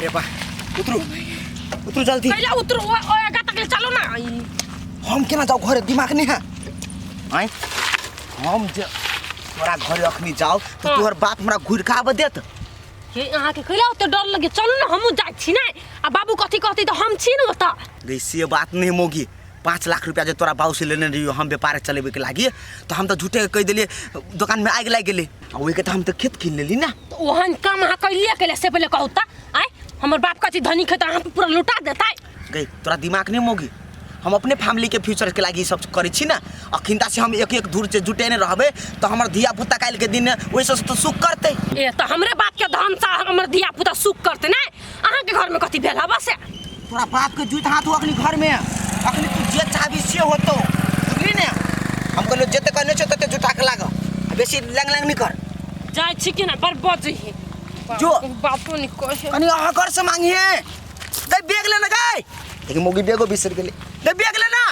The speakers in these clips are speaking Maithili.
रे बा उतरू उतरू जल्दी कैला उतरू ओ ओ आगा तक ले चलो ना ई हम केना जाऊ घरे दिमाग नहीं है आय हम जे तोरा घरे अखनी जाओ तो हाँ। तोहर बाप हमरा घुर के आबऽ देत ये अहाँ के कैला ओते डर लगे चलू ना हमहूँ जाइ छी ने आ बाबू कथी कहती तऽ हम छी ने ओतऽ गई से बात नहीं मोगी 5 लाख रुपया जे तोरा बाबू से लेने रहियो हम व्यापार चलेबे के लागी तो हम तो झूठे के कह देलिए दुकान में आगि लागि गेलै आ ओहिके तो हम तो खेत कीन लेली ना। तऽ ओहन काम अहाँ कैलिए कैला से पहिले कहू तऽ। आँय, हमर बाप कथी धनी खेत अहाँ पूरा लुटा देतै? गई तोरा दिमाग नहीं मोगी? हम अपने फैमिली के फ्यूचर के लागी सब करै छी ना। अखिनता से हम एक एक धूर से जुटेने रहबे तो हमर धिया पुता काल्हि के दिन ओहिसँ तो सुख करतै। ए तऽ हमरे बाप के धन से हमर धिया पुता सुख करतै ने? अहाँ के घर में कथी भेल हबा से? तोरा बाप के जूत हाथ हो अखनी घर में, अखनी तू जे चाहबी से होतो, बुझली ने? हम कहलियो जते कहने छौ तते जुटा के लाग, आ बेसी लैंग लैंग नहीं कर। जाइ छी कि ना बड़ बजै है जो। बापो नहीं कहे। कनी अहाँ घर से मांगिए गई बैग लेना गई, लेकिन मोगी बैगो बिसर गेलै। गई बैग लेना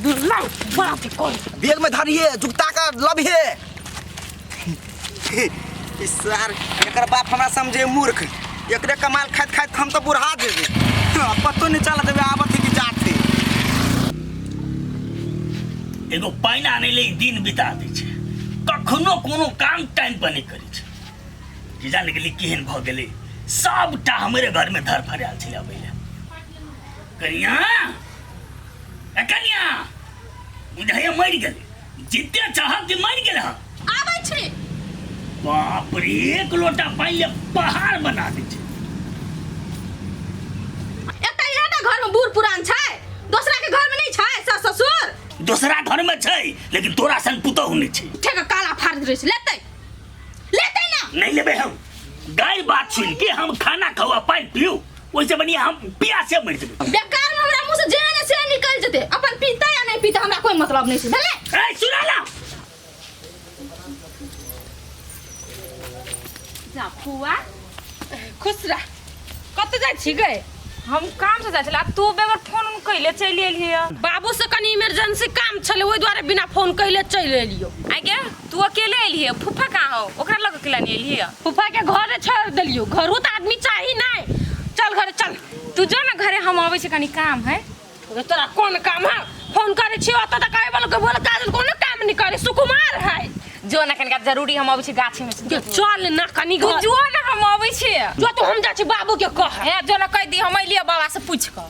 दुर्ला बड़ा थी कौन बैग में धरिए जुगता का लबिहे। इस सार एकर बाप हमरा समझे मूर्ख, एकरे कमाल खाइत खाइत हम तो बुढ़ा जेबै, पतो नहीं चलत देबै आबत है कि जात है। एगो पानि आनै ले दिन बिता दै छै, कखनो कोनो काम टाइम पर नहि करै छै। कि जान गेली केहन भऽ गेलै, सबटा हमरे घरमे धर फड़ायल छलै अबै लए। कनिया ए कनिया बुझाइए मरि गेलै, जिते चाहब कि मरि गेल हँ। आबै छी। बाप रे, एक लोटा पानि ले पहाड़ बना दै छै। एकटा इएह टा घर में बूढ़ पुरान छै, दोसरा के घर में नहीं छै सास ससुर? दोसरा घर में छै लेकिन तोरा सन पुतोहु नहीं छै। उठे के काला फाड़ रहै छै, लेतै लेतै ना? नहीं लेबै हम। गाय बात सुन के हम खाना खाऊ पानि पीऊ, ओइसे बढ़िया हम प्यासे मरि जेबै। बेकार में हमरा मुंह से जे ने से निकल जेतै, अपन पीतै या नहीं पीतै हमरा कोई मतलब नहीं छै, भेलै? ए सुना ला जा फुआ। खुश रह। कतऽ जाइ छी गै? हम काम से जाइ छलै, आ तू बेगर फोन उन कैले चलि एलियै? बाबू से कनी इमरजेंसी काम छलै, ओहि दुआरे बिना फोन कैले चलि एलियो। आइ गे तू अकेले एलियै, फूफा कहाँ हो? ओकरा लग अकेला नहीं एलियै? फूफा के घरे छोड़ देलियो, घरो तऽ आदमी चाही नहीं। चल घरे चल। तू जो ना घरे, हम अबै छी, कनी काम है। तोरा कोन काम है? फोन करै छी ओतऽ तऽ कहै बोल बोल काज कोनो काम नहीं करे, सुकुमार है। जो ना कनिका जरूरी, हम अबै छी गाछी में। गे चल ना कनी तू घर। जो ना, हम अबै छी। जो तू, हम जाइ छी बाबू के कह। हे जो ना कहि दी हम एलियै बाबा से पूछि कऽ।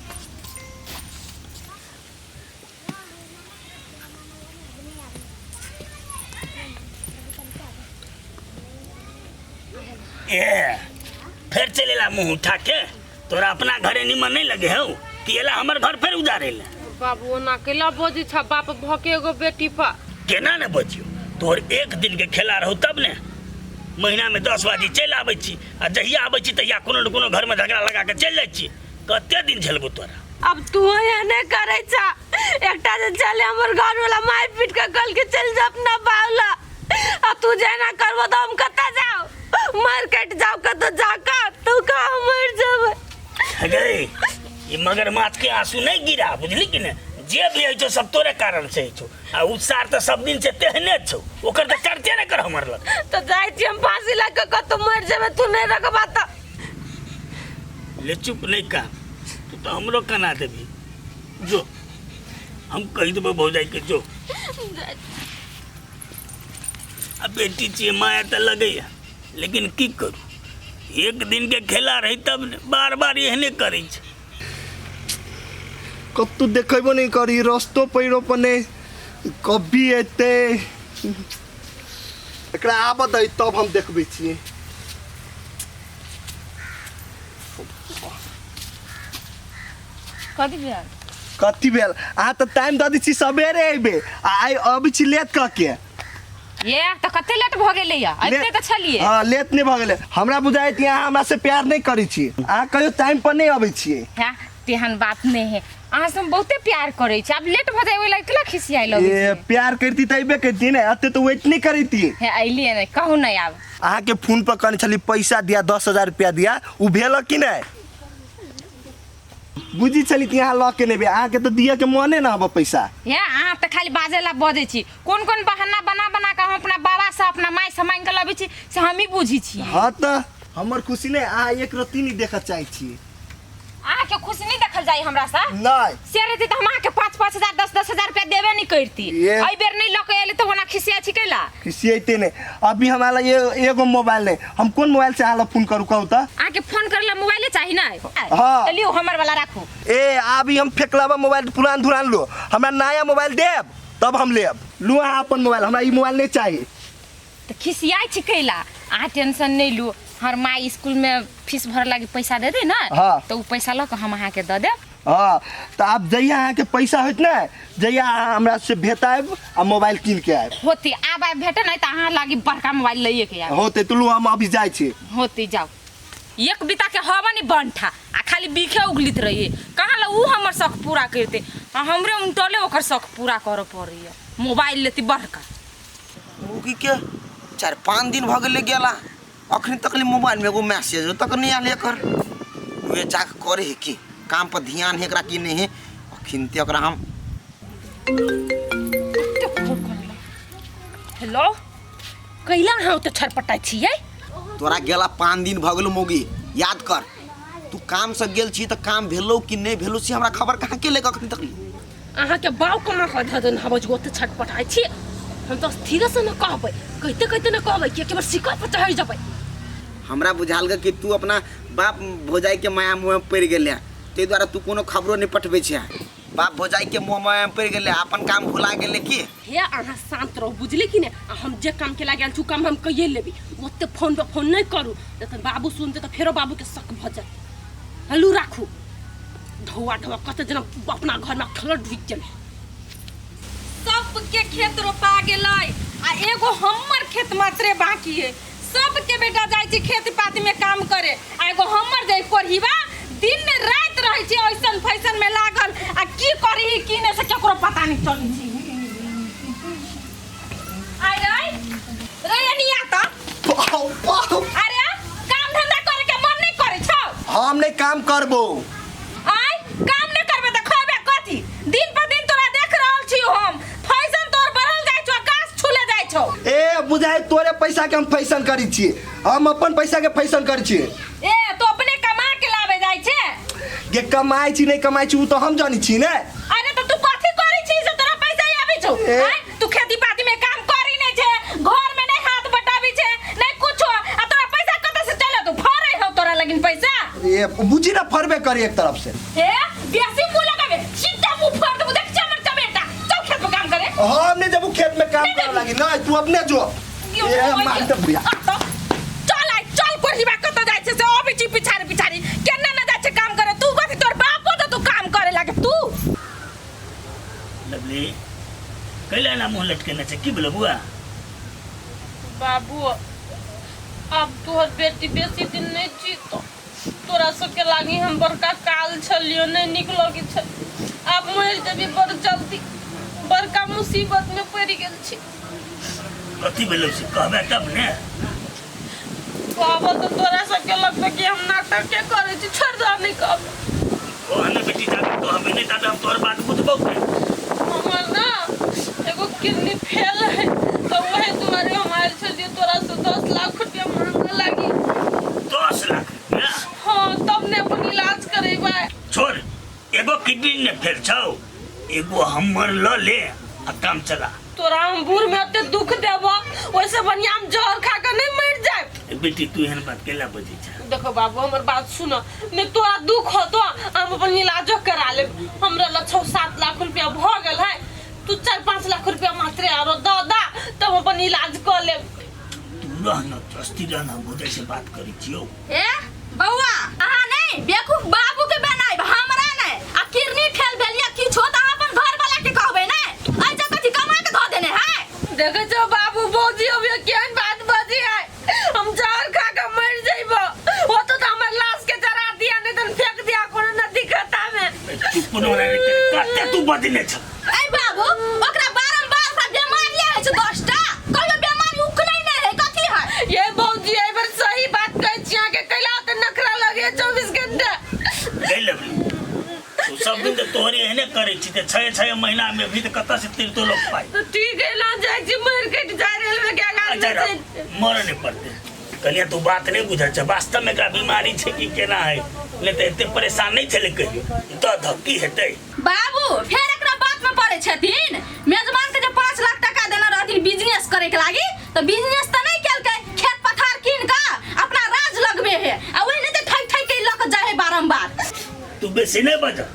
ए फेर चले ला मुंह उठा के, तोरा अपना घरे निमन नहीं लगे हौ कि एला हमर घर फेर उजारे ले? बाबू ओना केला बजै छ बाप भके एगो बेटी पर? केना ने बजियो, तोहर एक दिन के खेला रहौ तब ने महीना में 10 बाजी चलि आबै छी, आ जहिया आबै छी तहिया कोनो ने कोनो घर में झगड़ा लगा के चलि जाइ छी। कते दिन झेलबो तोरा? अब तू एहने करै छ। एकटा जे चले हमर घर वाला मारि पीट के कहल के चलि जा अपना बावला, आ तू जेना करबो तऽ हम कतऽ जाउ? मार्केट जाउ कतऽ जाकऽ तू कहाँ मरि जेबै। गई ई मगरमच्छ के आंसू नहीं गिरा, बुझली कि ने? जे भी होइ छौ सब तोरे कारण से होइ छौ, आ उ सार तऽ सब दिन से तेहने छौ, ओकर तऽ चर्चे नहि कर हमर लग। तऽ जाइ छी हम फांसी लग के कतौ मरि जेबै, तू नहि रखबा तऽ। ले चुप नहीं का, तू तऽ हमरो कना देबी। जो हम कहि देबै भौजाई के जो। आ बेटी छियै, माया तऽ लगैया, लेकिन की करू, एक दिन के खेला रही तब ने बार बार एहने करै छै। कतहु देखेबो नहि करी, रस्तो पैरो पर नहि कभी एतै। एकरा आबऽ दै तब हम देखबै छियै। कथी भेल? कथी भेल? अहाँ तऽ टाइम दऽ दै छी सबेरे अयबै, आ आइ अबै छी लेट कऽ के। ये तऽ कते लेट भऽ गेलै या? अबिते तऽ छलियै। हँ, लेट नहि भऽ गेलै। हमरा बुझाइत कि अहाँ हमरा से प्यार नहि करै छी, अहाँ कहियो टाइम पर नहि अबै छियै। है तेहन बात नहि है, अहाँ से हम बहुते प्यार करै छी। आब लेट भऽ जाय ओहि लए केला खिसियाइ लगै ए छियै? प्यार करती तऽ अयबे करती ने, एते तऽ वेट नहि करैती। हे अयलियै नहि, कहू नहि आब। अहाँके फोन पर कहने छली पैसा दिया, 10,000 रुपया दिया, उ भेल कि नहि? बुझी छली कि अहाँ लऽ के नहि एबै, अहाँके तऽ दिअ के मने न हबऽ पैसा। हे अहाँ तऽ खाली बाजै ला बजै छी, कोन कोन बहाना बना बना कऽ हम अपना बाबा से अपना माय से मांगि कऽ लबै छी से हमही बुझै छी। हँ तऽ हमर खुशी नहि, अहाँ एक रत्ती नहि देखऽ चाहै छियै। अहाँके खुशी नहीं देखल जाई हमरा से। नहीं। से रहती तो हम अहाँके 5-5 हजार, 10-10 हजार रुपया देबे नहीं करती। एहि बेर नहीं लऽ के एली तऽ ओना खिसिया छी कैला? खिसियते नहीं, अभी हमरा लग एगो मोबाइल नहीं, हम कोन मोबाइल से अहाँ लग फोन करू, कहू तऽ? अहाँके फोन करे ला मोबाइले चाही ना? हाँ। तऽ लियौ, हमर वाला राखू। ए, अभी हम फेकलाबा मोबाइल पुरान धुरान लो, हमरा नया मोबाइल देब तब हम लेब। लू अहाँ अपन मोबाइल, हमरा ई मोबाइल नहीं चाहिए। तऽ खिसियाइ छी कैला? अहाँ टेंशन नहीं लू, हमर माँ स्कूल में फीस भर लागी पैसा दे दे ना। हाँ। तऽ उ पैसा लऽ कऽ हम अहाँके दऽ देब। हाँ, तऽ आब जहिया अहाँके पैसा होत ने, जहिया अहाँ हमरा से भेटायब आ मोबाइल कीन के आयब। होती, आब आबि भेटे नहीं तऽ अहाँ लागी बड़का मोबाइल लैए के आयब। होते तो लू, हम अभी जाइ छी। होती, जाओ। एक बीता के हवा नहीं बनठा आ खाली बीखे उगलित रहिए। कहाँ ला उ हमर शौक पूरा करते आ हमरे उनटले ओकर शौक पूरा करऽ पड़ैया। मोबाइल लेती बड़का। मुगी के 4-5 दिन भऽ गेलै गेला, अखन तक ले मोबाइल में एगो मैसेज तक नहीं आयल एकर। उहे जाके करे है की काम पर ध्यान है एकरा की नहीं है अखन ते ओकरा हम। हेलो, कैला अहाँ ओते छटपटाइ छियै? तोरा गेला 5 दिन भऽ गेलो मोगी, याद कर, तू काम से गेल छी तऽ काम भेलो कि नहीं भेलो से हमरा खबर कहाँ के लेके अखन तक ले? अहाँके बाउ कमा कऽ धऽ देने हबज, ओते छटपटाइ छियै? हम तऽ धीरे से न कहबै, कहिते कहिते न कहबै कि एके बेर शिखर पर चढ़ि जेबै। हमरा बुझाल कि तू अपना बाप भौजाई के माया मोह में पड़ि गेले, ताहि दुआरे तू कोनो खबरो नहीं पठबै छै। बाप भौजाई के मोह माया में पड़ि गेले, अपन काम भुला गेले की? हे, अहाँ शांत रहू, बुझली कि नहि? आ हम जे काम के लागल छी, ओ काम हम कहिए लेबै। ओते फोन पर फोन नहि करू, नहि तऽ बाबू सुनते तऽ फेरो बाबूके शक भऽ जायत। हेलो, राखू। ढौआ ढौआ कते जेना अपना घरमे खलर ढुकि गेलै। सबके खेत रोपा गेलै आ एगो हमर खेत मात्रे बाकी है। सबके बेटा जाइ छै खेत पाती में काम करे आ एगो हमर जाइ कोढ़ीबा दिन राति रहै छै ऐसन फैशन में लागल आ की करही की नहि से केकरो पता नहीं चलै छै। आय रे रे, अनिया तऽ। पाउ, पाउ। अरे, काम धंधा करे के मन नहीं करे छौ? हम नहीं काम करबो। आय, काम नहीं करबे तऽ खैबे कथी? दिन पर दिन तोरा देख रहल छी हम, फैशन तोर बढ़ल जाइ छौ, आकाश छूले जाइ छौ। ए, बुझाइ तोरे पैसा के हम फैशन करै छियै, हम अपन पैसा के फैशन करै छियै। ए, तो अपने कमा के लाबे जाइ छै। गे, कमाइ छी नहि कमाइ छी ओ तऽ हम जानै छी ने। अरे, तो तू कथी करै छी से तोरा पैसा आबै छौ? ए। आय, तू खेती पाती में काम करी नहीं छै, घर में नहीं हाथ बटाबी छै, नहीं कुछो, आ तोरा पैसा कतऽ से चले? तू फरै हौ तोरा लगिन पैसा? ए, बुझी ना, फरबे करी एक तरफ से। ए, बेसी मुंह लगाबे, सीधा मुंह फाड़ देबो। देख हमर चमेटा, चल खेत में काम करे। हम नहीं जब खेत में काम करे लागी नहीं, तू अपने जो। ए, मार दे बुढ़िया। चल आइ, चल। कोढ़ीबा कतऽ जाइ छै से अबै छी पिछाड़ी पिछाड़ी। केना न जाइ छै काम करे? तू कथी, तोर बापो तऽ तू काम करे लागे तू? लवली, कैला एना मुँह लटकेने छै? की भेलो बुआ? बाबू, आब तोहर बेटी बेसी दिन नहीं जीतो। तोरा सबके लागी हम बड़का काल छलियो, नहीं निक लगे छल। आब मरि जेबी बड़ जल्दी, बड़का मुसीबत में पड़ि गेल छी। कथी भेलो से कहबे तब ने। बाबा, तो तोरा सबके लगतौ कि हम नाटक के करै छी। छोड़ दो, नहीं कहब। कह ने बेटी, जाबे कहबे नहीं ताबे हम तोहर बात बुझबौ के? हमर ना एगो किडनी फेल है, तो वही दुआरे हम आयल छलियै तोरा से 10 लाख रुपया मांगे लागी। 10 लाख रुपया? हाँ, तब ने अपन इलाज करेबै। छोड़, एगो किडनी ने फेल छौ, एगो हमर ल ले आ काम चला। तोरा हम बूढ़ में एते दुख देबो, ओहिसे बढ़िया हम जहर खा के नहीं मर जाए। ए बेटी, तू एहन बात केला बजै छ? देखो बाबू, हमर बात सुनो, नहीं तोरा दुख होतो, हम अपन इलाजो करा लेब। हमरा लग 6-7 लाख रुपया भ गेल है, तू 4-5 लाख रुपया मात्रे आरो दऽ दा, तब हम अपन इलाज कऽ लेब। तू रह न, स्थिर रह न, भोजै से बात करै छियौ। ए बौआ, अहाँ नहीं बेवकूफ बाबू के बनाइब, हमरा नहीं। आ किडनी फेल भेल या किछो तऽ अहाँ अपन घर वाला के कहबै ने? एहि जगह कथी कमा के धऽ देने है? देखे छो बाबू, भौजी अभी केहन बात बजी है। हम जहर खा के मर जइबो, वो तो हमर लाश के जरा दिया, नहीं तो फेंक दिया कोनो नदी खत्ता में। चुप न रह, कते तू बजने छ? ए बाबू, ओकरा बारम्बार सा बीमारी होइ छै 10टा, कहियो बीमारी उखलै नहि है, कथी है? ये भौजी, एहि बेर सही बात कहै छी अहाँके। कैला ओते नखरा लगे 24 घंटा? गई लवली, तू सब दिन तऽ तोहरे एहने करै छी तऽ छः छः महीना में भी तऽ कतऽ से तीर तो लोग पाइ? तो ठीक है ना, जाइ छी, मर कटि जाय रेलवे के आगाँ। अच्छा, मरऽ नहीं पड़ते। कनिया तू बात नहि बुझल छै, वास्तव में एकरा बीमारी छै कि केना है, नहि तऽ एते परेशान नहि छलै कहियो। दऽ दऽ की हेतै? बाबू फेर एकरा बात में पड़े छथिन। मेजबान के जे 5 लाख टका देने रहथिन बिजनेस करे के लागी, तो बिजनेस तो नहीं केलकै, खेत पथार कीन के अपना राज लगबे है आ ओहि नहीं ठक ठक के लक जाए है बारंबार। तू बेसी नहीं बज।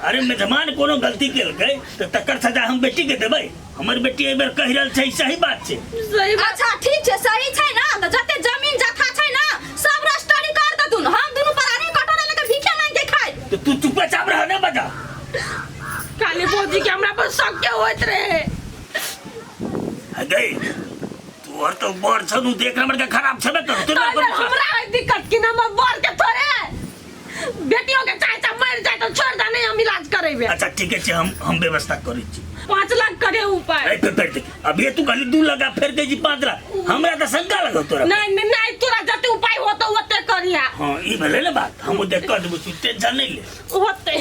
अरे मेजबान कोनो गलती केलकै तऽ तकर सजा हम बेटी के देबै? हमर बेटी एहि बेर कहि रहल छै, सही बात छै। सही बात। अच्छा ठीक छै, सही छै ना, तऽ जते जमीन जथा छै ना सब रजिस्ट्री कर देतुन, हम दुनू प्राणी कटोरा लेके भीखे मांग के खाइ। तऽ तू चुपेचाप रह, नहि बजा। खाली भौजी के हमरा पर शक के होइत रहे। गई तू और तो बड़ छनु देख हमर के खराब छबे कर तू तो हमरा है दिक्कत कि ना हमर बर के थोड़े बेटियों के चाहे चाहे मर जाए तो छोड़ दे, नहीं हम इलाज करेबे। अच्छा ठीक है, हम व्यवस्था करै छी। 5 लाख करे उपाय। ए, फिर देख, अभी तू खाली 2 लाख फिर दे जी 5 लाख, हमरा त शंका लगो तोरा। नहीं, नहीं, नहीं, तोरा जते उपाय होतो ओते करिया। हां ई भेलै ने बात, हम देख कर देबो, तू टेंशन नहीं ले। ओते।